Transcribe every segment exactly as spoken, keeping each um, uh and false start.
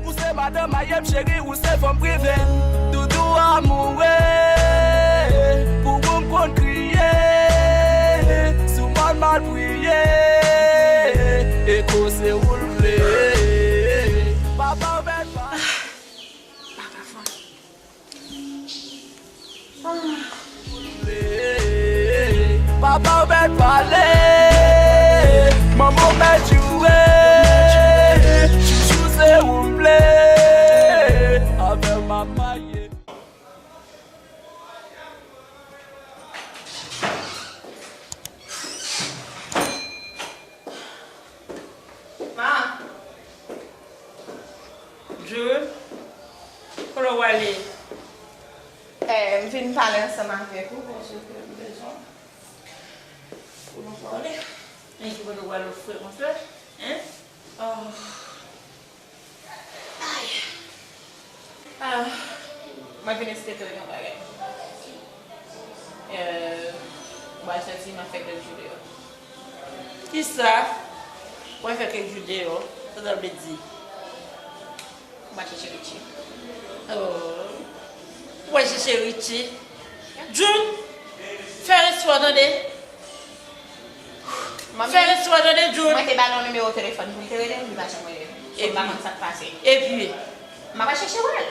Ou se madanm a yèm cheri, ou se fanm prive. Doudou amoure, pou ou m konn kriye. Sou mòn m al priye, e koze ou l vle. Papa w bèl pa. Papa w bèl pale, manman w bèl joure, chouchou se ou m vle, avè w m ap marye. Ma. Jul, kote w ale? Eh, m vin pale ansanm avèk ou, paske m bezwen pou nou pale. Men ki kote w ale frè konsa? Hein? Oh. Ay. Ah, mwen vin eksplike w yon bagay. Euh, mwen santi m ap fè kèk jou deyò. Kisa? Mwen fè kèk jou deyò, sa sa vle di? Mwen chèche Richie. Oh. Mwen chèche Richie. Jun, fè respè w tande. Fè respè w tande, Jun. Mwen te ba l yon nimewo telefòn pou l te rele m, li pa janm rele m. So, m pa konn sa k pase. Epi? M ap al chèche wè l.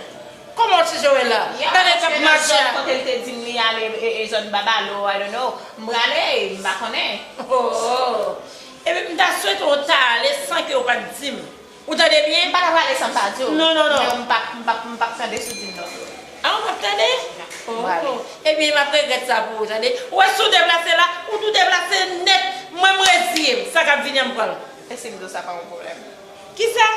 Kòman w chèche wè l la? Gade k ap mache a. Kote l te di m li ale, e, e, zòn Babalo, I don't know. M prale, m pa konnen. Oh, oh. Epi m ta swete w ta ale san ke w pa t di m. Ou tande byen? M pa ka pale san m pa di w. Non, non, non. Men m p ap, m p ap, m p ap tande si w di m non. Ah, ou p ap tande? Oh, oh. Ebyen, m ap regrèt sa pou ou, tande. Ou wè si w deplase la, ou tou deplase nèt. Mwen, m reziye m. Sa k ap vini an, m pran l. E si m di w sa pa yon pwoblèm? Kisa?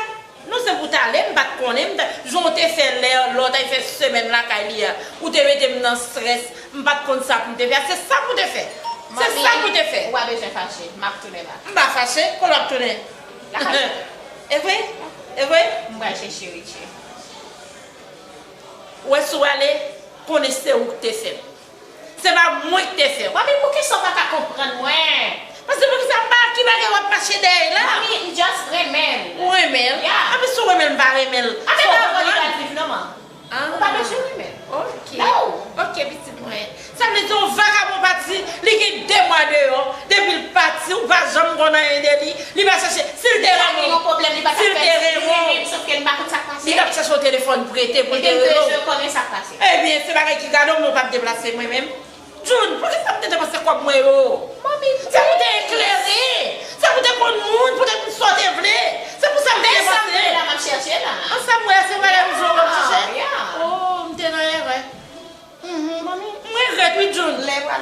Non, se pou w t ale, m pa t konnen. M ta, jan w te fè lè, lè w t al fè semèn lakay li a, ou te mete m nan strès. M pa t konn sa pou m te fè. Se sa pou w te fè. Se sa pou w te fè. Ou pa bezwen fache. M ap tounen la. M pa fache. Kote w ap tounen? Lakay. E vre? E vre? M pral chèche Richie. Ou wè si w ale, konnen se ou k te fè l. Se pa mwen k te fè l. Mami, poukisa w pa ka konprann mwen? Paske poukisa m pa, ki bagay w ap mache dèyè l la? Mami, m just renmen l. Ou renmen l? Yeah. Anpi si w renmen l, m pa renmen l. Anpi fò w konprann. Ou pa bezwen renmen l. Ok. No. Ok, pitit mwen. Sa vle di yon vakabon pati, li gen de mwa deyò. Depi l pati, ou pa janm konn anyen de li. Li pa chèche. Si l te renmen w, si l te renmen w, li t ap chèche yon telefòn prete pou l te rele w. Ebyen, se bagay ki gade w, men w p ap deplase mwen menm. Jun, poukisa m te depanse kòb mwen yo? Mami, se pou te eklere, se pou te konn moun, pou te konn sa w te vle. Se pou sa m te depanse. Men sa m vle la, m ap chèche la. An, sa m wè, se bagay ou jwe w ap chèche? Oh, m te nan erè. Mwen regrèt wi, Jun.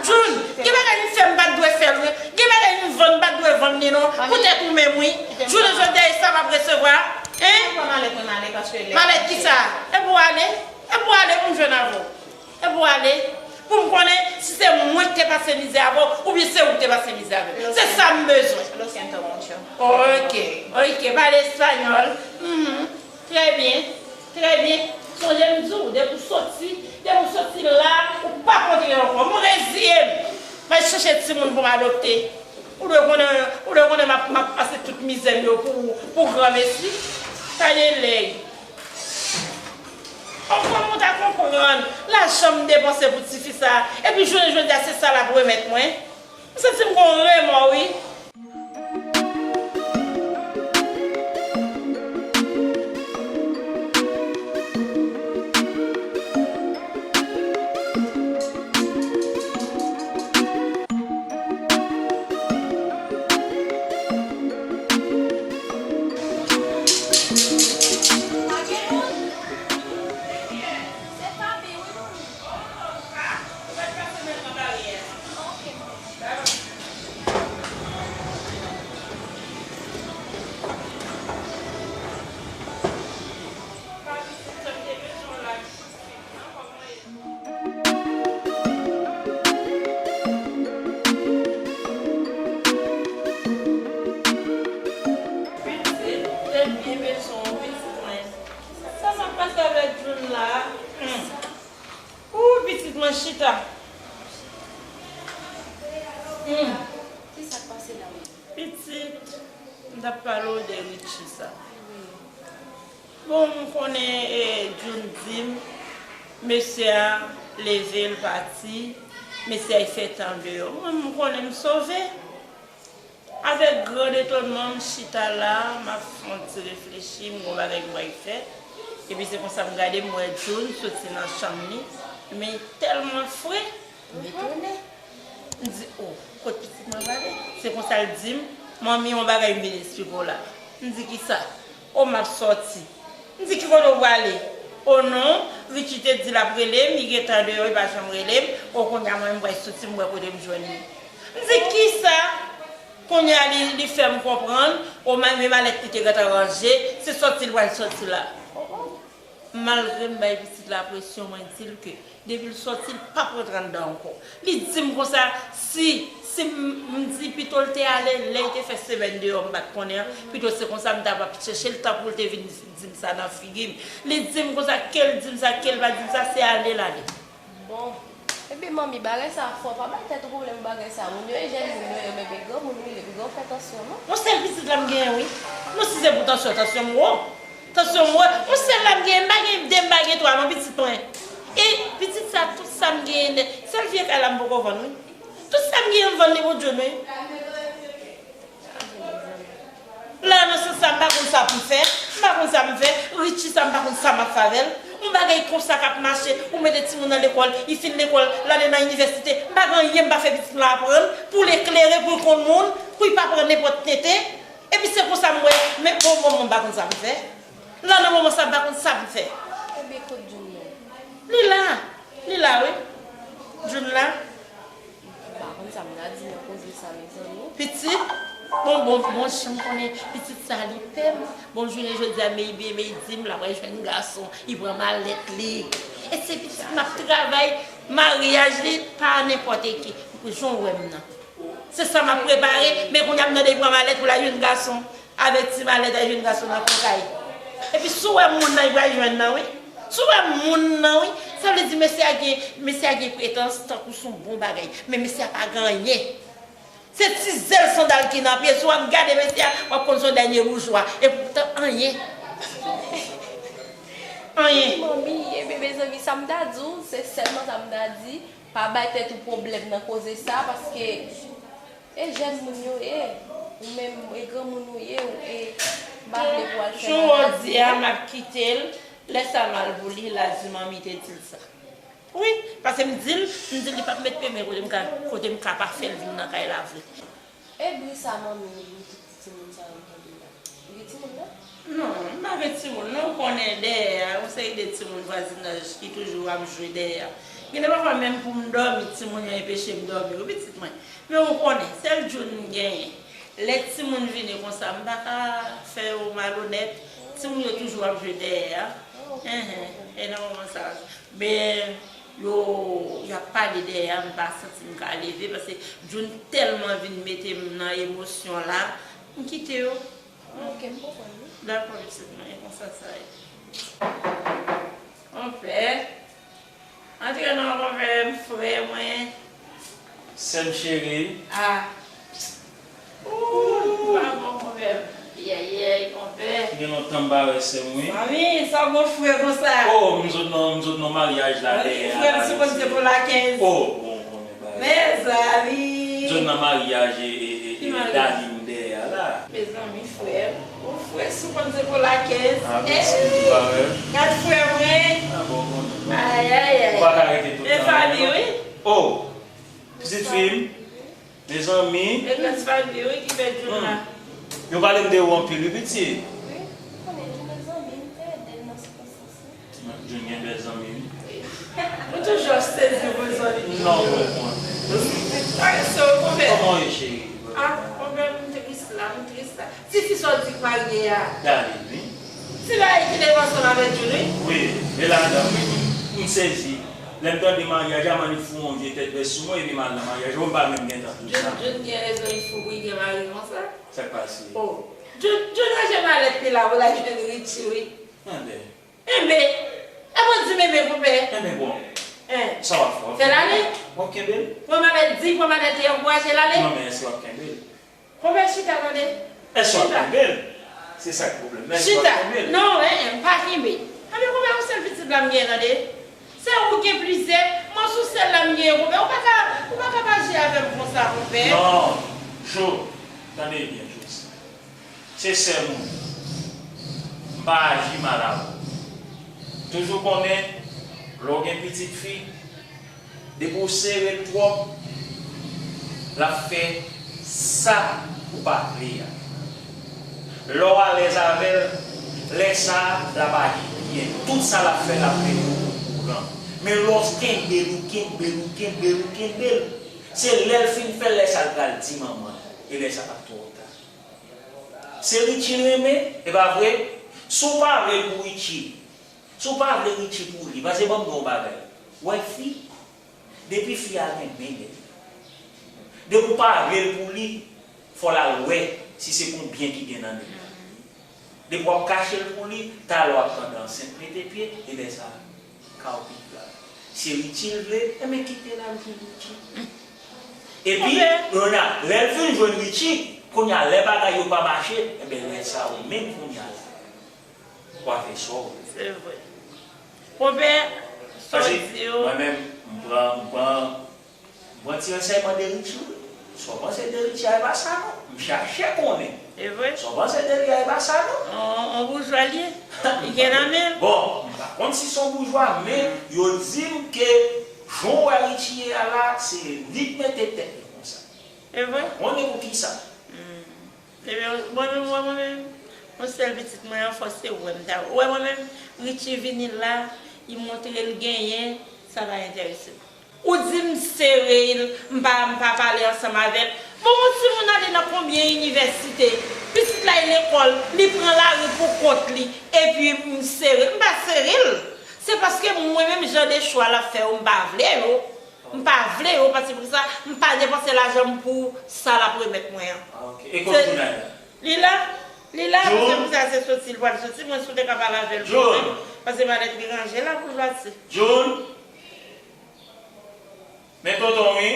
Jun, gen bagay m fè m pa t dwe fè l wi. Gen bagay m vann m pa t dwe vann li non. Poutèt ou menm wi. Jounen jodi a, e sa m ap resevwa? Hein? Malèt kisa? E pou w ale? E pou w ale pou m jwenn avè w? E pou w ale, pou m konnen si se mwen ki te pase mizè avè w, oubyen se ou ki te pase mizè avè m. Se sa m bezwen. Lo siento mucho. Ok, ok, pale espanyòl. Mhm. Trè byen, trè byen. Sonje m di w, depi w soti, depi w soti la, ou pa kontre ankò. M reziye m. M al chèche timoun pou m adopte. Ou dwe konnen, ou dwe konnen m ap, m ap pase tout mizè m yo pou, pou granmesi. Gade lèy. Anfòm ou ta konprann lajan m depanse pou tifi sa a, epi jounen jodi a se sa l ap remèt mwen. M santi m gon remò wi. Byen bezwen w, pitit mwen. Sa m ap pase avèk June la? Hmm. Ou, pitit mwen, chita. Hmm. Ki sa k pase la menm? Pitit, m t ap pale w de Richie sa. Wi. Bon, m konnen, eh, June di m, mesye a leve l pati, mesye a fè tan deyò. Mwen, m konnen m sove. Avèk gran etònman, m chita la, m ap fè yon ti reflechi, m gon bagay m pral fè. Epi se konsa m gade, m wè June soti nan chanm li, men tèlman fre, m etone. M di, "O, kot pitit mwen prale?" Se konsa l di m, "Manmi, yon bagay m vin esplike w la." M di, "Kisa?" "O, m ap sòti." M di, "Ki kote w prale?" "O non, Richie te di l ap rele m, li gentan deyò, li pa janm rele m. O, kounye a mwen, m pral soti, m wè kote m jwenn li." M di, "Kisa?" Kounye a, li, li fè m konprann, o, ma-, men malèt li te gentan ranje, se sòti l pral sòti la. Malgre m bay pitit la presyon, mwen di l ke depi l sòti, l p ap rantre anndan ankò. Li di m konsa, si, si m, m di pito l te ale, lè l te fè semèn deyò, m pa t konnen an, pito se konsa m ta p ap chèche l, tankou l te vin di m sa nan figi m. Li di m konsa, ke l di m sa, ke l pa di m sa, se ale l ale. Bon. Epi manmi, bagay sa fò, pa bay tèt ou pwoblèm bagay sa. Moun yo e jèn moun yo ye, men epi granmoun wi, epi granmoun fè tansyon, non? Yon sèl pitit la m genyen, wi. Non, si se pou tansyon, tansyon m wo. Tansyon m wo. Yon sèl la m genyen, m pa gen de, m pa gen twa, non, pitit mwen. E pitit sa, tout sa m genyen nèt. Sèl vye kay la m poko vann, wi. Tout sa m genyen, m vann li pou June, wi. La, nan sans sa, m pa konn sa pou m fè. M pa konn sa m fè. Richie sa, m pa konn sa m ap fè avè l. Yon bagay konsa k ap mache, ou mete timoun nan lekòl, li fin lekòl, l ale nan inivèsite. M pa gen anyen m pa fè pitit mwen aprann, pou l eklere, pou l konn moun, pou l pa pran nenpòt tenten. Epi se konsa m wè, men bon, bon, bon, m pa konn sa m fè. La, nan moman sa, m pa konn sa m fè. Ebyen, kot June nan? Li la. Li la, wi. June la. M pa konn sa m ta di nan koze sa, mezanmi. Pitit, bon, bon, bon, jan m konnen pitit sa, li pè m. Bon, jounen jodi a, men li byen, men li di m, l ap al jwenn gason, li pran malèt li. E se pitit m ap travay, maryaj li, pa nenpòt ki. Jan w wè m nan. Se sa m ap prepare, men kounye a m tande li pran malèt pou l al jwenn gason. Avèk ti malèt, al jwenn gason nan pran kay. Epi si w wè moun nan, li pral jwenn nan, wi. Si w wè moun nan, wi. Sa vle di mesye a gen, mesye a gen pretans tankou se yon bon bagay. Men mesye a pa gen anyen. Se ti zèl sandal ki nan pye. Si w ap gade mesye a, w ap konn se yon dènye boujwa. Epoutan, anyen. Anyen. Manmi, ebyen, mezanmi, sa m ta di w, se sèlman sa m ta di. Pa bay tèt ou pwoblèm nan koze sa, paske e jèn moun yo ye, ou menm e granmoun ou ye, ou e m pa vle pou w al fè bagay. Jou jodi a, m ap kite l, lè sa mal pou li, l a di manmi te di l sa. Wi, paske m di l, m di l li p ap met pye men kote m ka, kote m ka pa fè l vin nan kay la vre. E bri sa manmi li tout timoun sa yo tande la. Li gen timoun nan? Non, m pa gen timoun non, ou konnen dèyè a, yon seri de timoun vwazinaj ki toujou ap jwe dèyè a. Gen de pafwa menm pou m dòmi, timoun yo enpeche m dòmi wi pitit mwen. Men ou konnen, sèl June m genyen. Lè timoun vini konsa, m pa ka fè yo malonèt. Timoun yo toujou ap jwe dèyè a. Enhen, e nan moman sa, men yo, y ap pale dèyè a, m pa santi m ka leve, paske June tèlman vin mete m nan emosyon la, m kite yo. Ok, m konprann wi. Dakò, pitit mwen, e konsa sa ye. Konpè. Antre non, konpè m, frè mwen. Sè m cheri. Ah. Ooh, pa bon, konpè m. Yèyèy, konpè. Gen lontan m pa wè sè m, wi. Manmi, sa w gon fre konsa? Oh, m sot nan, m sot nan maryaj la dèyè a. Frè m sou konn se pou lakèz. Oh, bon, bon, men bagay. Mezanmi. M sot nan maryaj e, e, e, e Darline dèyè a la. Mezanmi, frè m. Ou fre sou konn se pou lakèz. Ah, mèsi, m pa wè. Gad frè mwen. Ah, bon, bon, bon. Ay, ay, ay. Ou pa ka rete tout tan. E Fabi, wi. Oh, pitit fi m. Mezanmi. E gras Fabi wi ki fè June la. Yo pale m de ou anpil wi pitit. Wi, ou konnen June zanmi m, m te ede l nan sikonstans lan. June gen bèl zanmi wi. Ou toujou ap sezi pou zanmi. Non, mwen konnen. Parèse w konpè. Kòman w ye cheri? Ah, konpè m tris la, m tris la. Tifi sa w di k marye a. Darline wi. Ti bagay ki leve ansanm avèk June wi. Wi, e ladan wi. M sezi. Lè m tande maryaj la, m annik foure yon vye tèt vès sou mwen epi m al nan maryaj la. Ou m pa menm gen tan pou sa. June, June gen rezon, li fou pou li gen mari konsa. Sa k pase? Oh. John, John ranje malèt li la pou l al jwenn Richie, wi. Enben. Enben. E mwen di m enben, konpè. Enben, bon. Hein. Sa w ap fè? Fè l ale. W ap kenbe l? Pran malèt, di pran malèt li, ankouraje l ale. Non, men èske w ap kenbe l? Konpè, chita, tande. Èske w ap kenbe l? Se sa k pwoblèm nan, èske w ap kenbe l? Non, en, en, m pa kenbe. Anben, konpè, yon sèl pitit la m genyen, tande. Se ou gen plizyè, mwen sou sèl la m genyen, konpè. Ou pa ka, ou pa ka pa aji avè m konsa, konpè. Non, Jo, tande byen, Jo. Se sè m ou ye. M pa aji mal avè w. Toujou konnen, lè w gen pitit fi, depi w sere l twòp, l ap fè sa ou pa vle a. Lè w alèz avè l, lè sa a, l ap aji byen. Tout sa l ap fè, l ap mete w okouran. Men lè w kenbe l, ou kenbe l, ou kenbe l, ou kenbe l, se lè l fin fè l, lè sa a l pral di manman l. E lè sa a, l ap twò ta. Se Richie l renmen, e pa vre? Si w pa vle l pou Richie, si w pa vle Richie pou li, paske ban m di w yon bagay. W wè fi, depi fi a renmen nèg, depi w pa vle l pou li, fò l al wè si se pou yon byen ki gen nan nèg la. Depi w ap kache l pou li, talè w ap tande ansent mete pye, e lè sa a, ka w pi grav. Se Richie l vle, enben kite l al jwenn Richie. Epi, Rona, lè l fin jwenn Richie, kounye a, lè bagay yo pa mache, enben, lè sa a, ou menm kounye a la, w a fè sa w vle. Se vre. Konpè, sa w di yo. Mwen menm, m pran, m pran, m pran ti ransèyman de Richie, wi. Sa w panse de Richie a, e pa sa non. M chache konnen. E vre? Sa w panse de li a, e pa sa non. On, on boujwa l ye. Li gen nan men l. Bon, m pa konn si se on boujwa, men yo di m ke jan w wè Richie ye a la, se li k mete tèt li konsa. E vre? M pa konnen poukisa. Hmm. Ebyen, mwen menm, mwen, mwen menm, yon sèl pitit mwen an, fò se wè m ta wè. Ou wè mwen menm, Richie vini la, li montre l genyen, sa pa enterese m. Ou di m sere l, m pa, m pa pale ansanm avè l. Bon, yon timoun ale nan konbyen inivèsite? Pitit la e lekòl, li pran lari pou kont li, epi m sere l. M pa sere l. Se paske mwen menm jan de chwa l ap fè yo, m pa vle yo. M pa vle yo, paske pou sa, m pa depanse lajan m pou sa l ap remèt mwen an. Ah, ok. E kot Jounay la? Li la, li la, se pou sa se soti l pral soti, mwen si w te ka pale avè l pou mwen, paske malèt li ranje la pou l pati. Jun! Men tonton wi.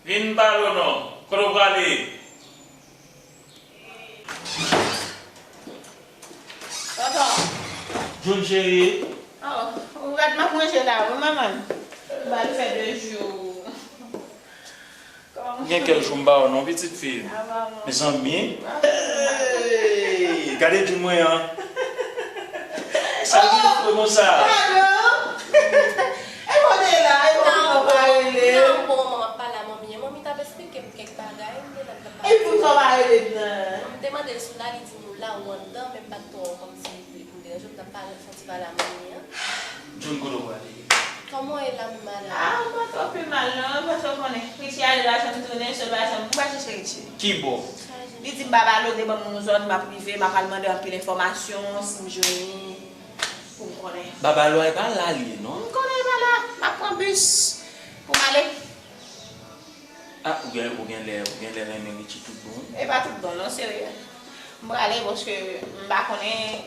Vin pale w non. Kote w prale? Tonton. Jun cheri. Oh, ou gad m ap manje la, wi, manman. M pral fè de jou. Gen kèk jou m ba w non, pitit fi. Mezanmi. Hey, gade Jun mwen an. Sa gen fre konsa. Pardon. E kote la, e kote w pa rele. Nan bon, manman ap pale a manmi an. Manmi t ap esplike m kèk bagay, m te la, m t ap pale. E poukisa w pa rele nan? M te mande l si w la, li di m ou la, ou anndan, men m pa t twò kòmsi vle pou m deranje w, m t ap pale, fè yon ti pale a manmi an. Jun, kote w prale? Kòman w ye la menm, madanm? Ah, m pa twò pi mal non, paske w konnen, Richie ale pa janm tounen, sèl pa janm, m pral chèche Richie. Kibò? Li di m Babalo te ban m yon zòn, m ap rive, m ap al mande anpil enfòmasyon, si m jwenn li, pou m konnen. Babalo a, e pa la li ye non. M konnen e pa la, m ap pran bis pou m ale. Ah, ou gen, ou gen lè, ou gen lè renmen Richie tout bon. E pa tout bon non, serye. M prale paske m pa konnen,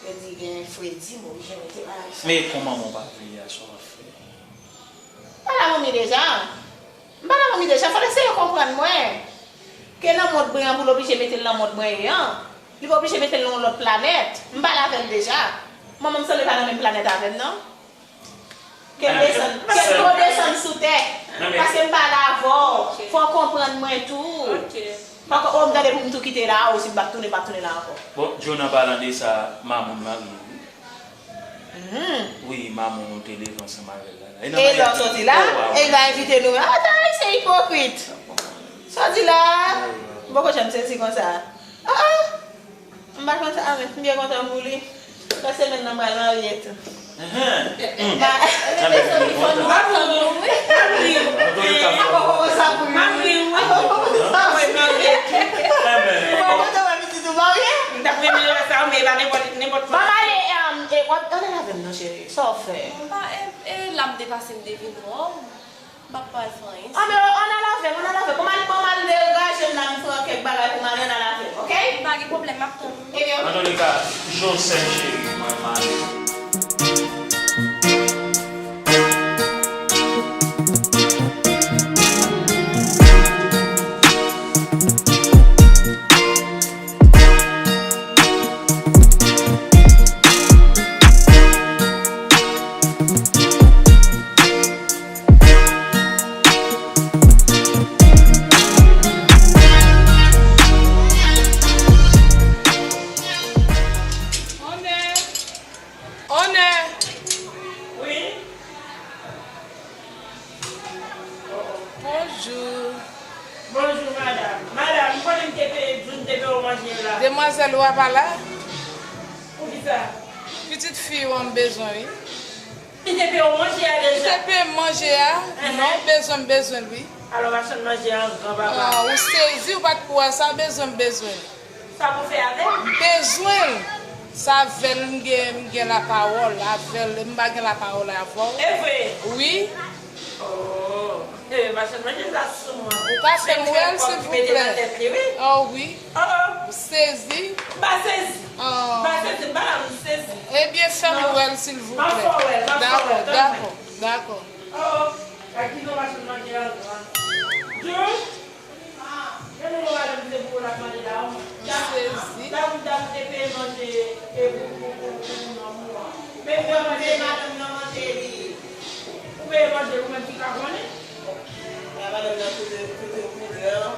yo di gen fredi, m oblije mete bagay sa. Men kòman manman w pa vle a, sa w ap fè? Pale a manmi deja. M pale a manmi deja, fò l eseye konprann mwen. Ke nan mond mwen an, pou l oblije mete l nan mond mwen ye an, li pa oblije mete l nan yon lòt planèt. M pale avè l deja. Manman m sanble pa nan menm planèt avè m non. Ke l desann, ke l desann sou tè. Paske m pale avè w, fò w konprann mwen tou. Fò w, oh, m tande pou m tou kite la, ou si m p ap tounen, m p ap tounen la ankò. Bon, Jun, an palan de sa, mamoun marye wi. Wi, mamoun ou te leve ansanm avè l la. E lè w soti la, e l va envite nou. Ah, ta, se ipokrit. Sa w di la, m poko janm sezi konsa. Ah, ah. M pa konn sa, men m byen kontan pou li. Lòt semèn nan m pral marye tou. Enhen. M pa, m pa konn sa pou li. M pa konn sa pou li. M pa konn sa pou li. M pa konn sa pou li. M pa konn sa pou li. M t ap renmen wè sa, men e pa nenpòt, nenpòt. Bon, ale, e, w ap ann avè m non, cheri. Sa w fè? M pa, e, e la m te pase, m te vin wè w. M p ap pral fè anyen. Ann, ann al avè m, ann al avè m. Bon, m al, bon, m al degaje m la, m fè kèk bagay pou m ale, ann al avè m, oke? Pa gen pwoblèm, m ap tann ou. Ebyen, oke. Antouleka, Joseph cheri, mwen m ale. Onè! Onè! Wi? Bonjou. Bonjou, madanm. Madanm, m konnen m te peye, m te peye w manje la. Demwazèl ou a pa la? Poukisa? Pitit fi w an m bezwen, wi. Li te peye w manje a deja? Li te peye m manje a? Ehn. Non, bezwen m bezwen l, wi. Alò, machann manje a an gran papa. Ah, ou sezi, ou pa t kou a sa, bezwen m bezwen l. Sa pou fè avè l? M bezwen l. Se avè l m gen, m gen lapawòl, avè l, m pa gen lapawòl avè w. E vre? Wi. Oh, eh, machann manje sa sou mwen. Ou ka fè m wè l, silvouplè? Oh, wi. Oh, oh. M sezi. M pa sezi. Oh. M pa sezi, m pa la, m sezi. Ebyen, fè m wè l, silvouplè. Non. M ap fè w wè l, m ap fè w wè l, tann mwen. Dakò, dakò, dakò. Oh, oh. Gad kijan machann manje an gran. Jul. Gade yon madanm ki te pou w la mande la, w. M sezi. Dam, dam te peye manje e pou, pou, pou, pou nonm ou an. Men mwen peye madanm nan manje li. Ou peye manje l, ou menm ki ka konnen. La madanm nan koute, koute, koute, an.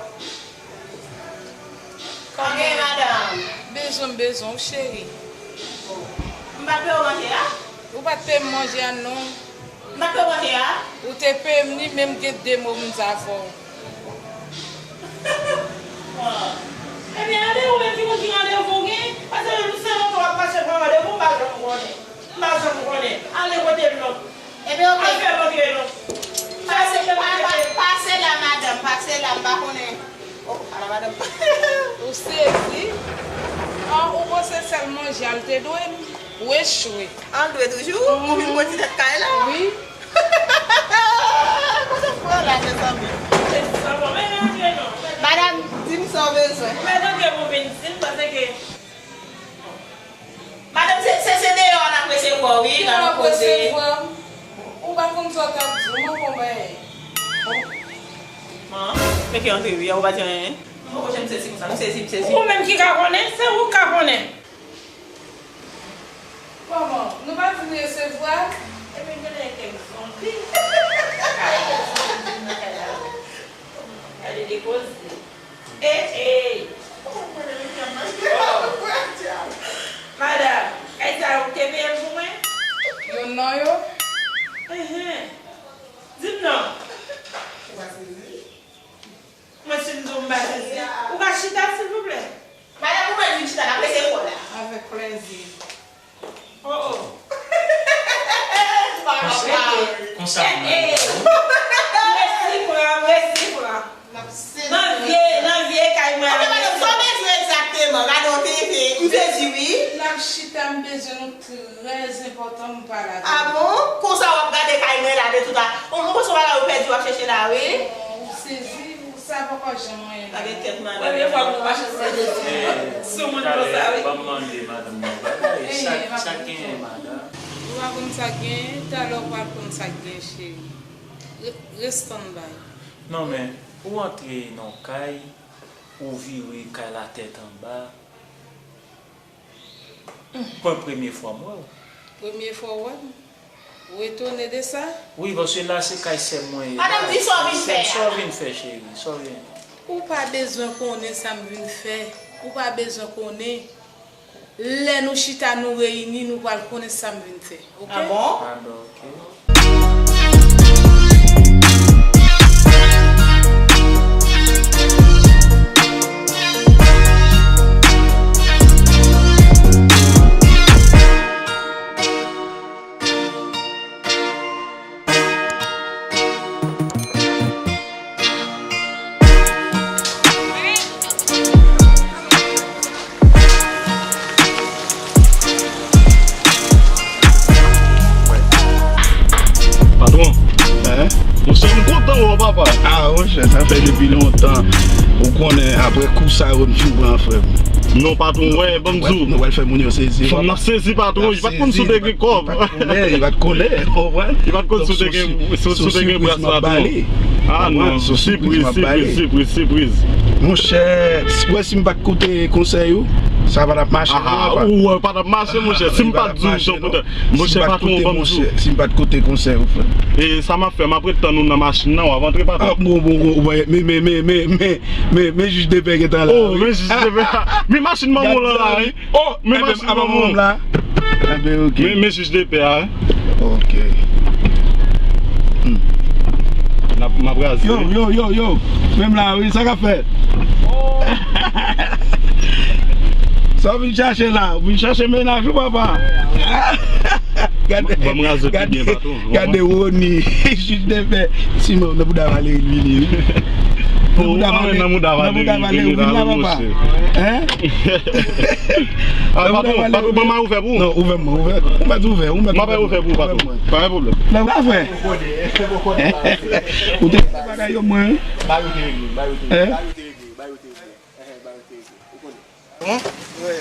Sa gen, madanm? Bezwen m bezwen w, cheri. M pa t peye w manje a? Ou pa t peye m manje a, non. M pa t peye w manje a? Ou te peye m li, men m gen de mo m di avè w. Ebyen, ale ou menm ki konn ki randevou w gen, paske menm se lontan w ap mache pran randevou, m pa janm konnen. M pa janm konnen. Ale kote l non. Ebyen, oke. Al fè rantre non. Pase, pa, pa, pase la, madanm, pase la, m pa konnen. Oh, ala madanm. Ou sezi. An, ou panse sèl manje a l te dwe m? Ou echwe. An l dwe toujou? Ou vin pran ti tèt kay la? Wi. Kote w pran la, mezanmi? Madanm, di m sa w bezwen. Ou mèt antre pou vin di m, paske Madanm, se, se, se deyò a n ap resevwa w, wi, n ap poze. Ou pa konn sa w t ap di, ou manke yon bagay. Man, mete antre, wi, ou pa di anyen. M poko janm sezi konsa, m sezi, m sezi. Ou menm ki ka konnen, se ou k ka konnen. Kòman? Nou pa vin resevwa? Epi m genlè kèk zonbi. Kèk zonbi nan kay la. Gade de koze. Ey, ey! Oh! Madanm, kay sa yo te peye l pou mwen? Yonn nan yo? Enhen. Di m non. Ou pa sezi? Mwen si m di w m pa sezi. Ou ka chita, silvouplè? Madanm, ou mèt vin chita la, prese kò w la. Avèk plèzi. Oh, oh. Konsa, konsa pou mwen. Mèsi, pran, mèsi, pran. Nan vye, nan vye kay mwen. Ok, madanm, sa w bezwen egzakteman? Gade yon T V, m sezi, wi. N ap chita, m bezwen nou trè enpòtan, m pale avè nou. Ah bon? Konsa w ap gade kay mwen la de tout a. Ou, ou panse w pa la, ou pèdi, w ap chèche la, wi. Ou sezi, ou sa poko janm anyen la. Gade tèt madanm. Premye fwa m wè machann sezi sou moun konsa, wi. Ban m mande madanm nan bagay. Sa, sa k genyen, madanm? Ou pa konn sa k genyen, talè w pral konn sa k genyen, cheri. Re-, res standby. Non, men, ou antre nan kay, ou vire kay la tèt anba. Mwen premye fwa m wè w. Premye fwa w wè m? Ou etone de sa? Wi, paske la se kay sè m mwen ye. Madanm, di sa w vin fè a. Sa w vin fè, cheri? Sa w vin? Ou pa bezwen konnen sa m vin fè. Ou pa bezwen konnen. Lè nou chita, nou reyini, nou pral konnen sa m vin fè. Oke? Ah bon? Ah bon, oke. Ou konnen, apre kou sa yo, m fin pran frè m. Non, patwon, wè, ban m di w. Nou pral fè moun yo sezi. Fanm nan sezi, patwon, li pa t konn si w te gen kòb. Li pa t konnen, li pa t konnen, ou konprann? Li pa t konn si w te gen, si w te gen bras la, patwon. Ah non, sipriz, sipriz, sipriz, sipriz. Monchè, ou wè si m pa t koute konsèy ou, sa pa t ap mache, non, papa. Ou wè, pa t ap mache, monchè. Si m pa t di w, jan poutèt. Monchè, patwon, ban m di w. Si m pa t koute konsèy ou, frè. E sa m ap fè, m ap ret tann ou nan machin nan, w ap antre, patwon. Ah, bon, bon, bon, bon, men, men, men, men, men, men, men jij de pè gentan la, wi. Oh, men jij de pè. Men machin manman w lan la, wi. Oh, men machin manman w la. Enben, ok. Men, men jij de pè a, wi. Ok. Hmm. N ap, m ap raze. Yo, yo, yo, yo. Menm la, wi, sa k ap fèt? Sa w vin chache la? Ou vin chache mennaj ou, papa? Gade, gade, gade Rony, jij de pè. Siman, nan bouda Valery l vini, wi. Nan bouda Valery, nan bouda Valery vini la, papa. Hein? Ah, patwon, patwon, ban m ouvè pou ou. Non, ouvè mwen, ouvè. Ou mèt ouvè, ou mèt ouvè. M ap ouvè pou ou, patwon. Pa gen pwoblèm. Nan afè. Ou te bagay yo mwen. Ba yo te regle, ba yo te regle, ba yo te regle, ba yo te regle. Enhen, ba yo te regle. Ou konnen. Bon? Wi.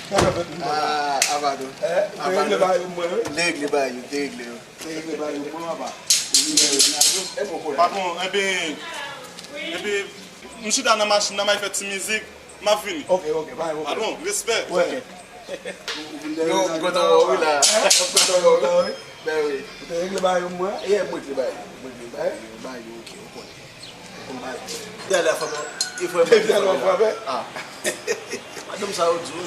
Sa ka fèt, m papa? Ah, Avado. Eh, ou te regle bagay yo mwen, wi. Te regle bagay yo, te regle yo. Te regle bagay yo mwen, papa. E bon, konnen. Patwon, enben, enben, m chita nan machin nan, m al fè ti mizik, m ap vini. Ok, ok, pa gen pwoblèm. Patwon, respè. Wi. Ou vin dèyè yo, m kontan wè w wi la. M kontan wè w la, wi. Ben wi. Ou te regle bagay yo mwen? Yeah, mwen regle bagay yo. Mwen regle bagay yo, bagay yo, ok, ou konnen. Ou konnen bagay yo. Gade la, fanm nan, e frè mwen. Epi tèlman frape. Ah. Madanm sa yo di w.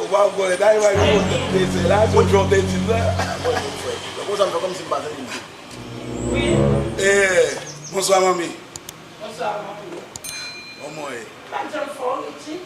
Ou pa konnen, ta e bagay yo konn tèt peze la, se yon jan w te di l la. Ah, bon, bon, frè. Donk, konsa m fè kòmsi m pa tande l tou. Wi. Eh, bonswa, manmi. Bonswa, manmi. Kòman w ye? Pa janm fò, Richie.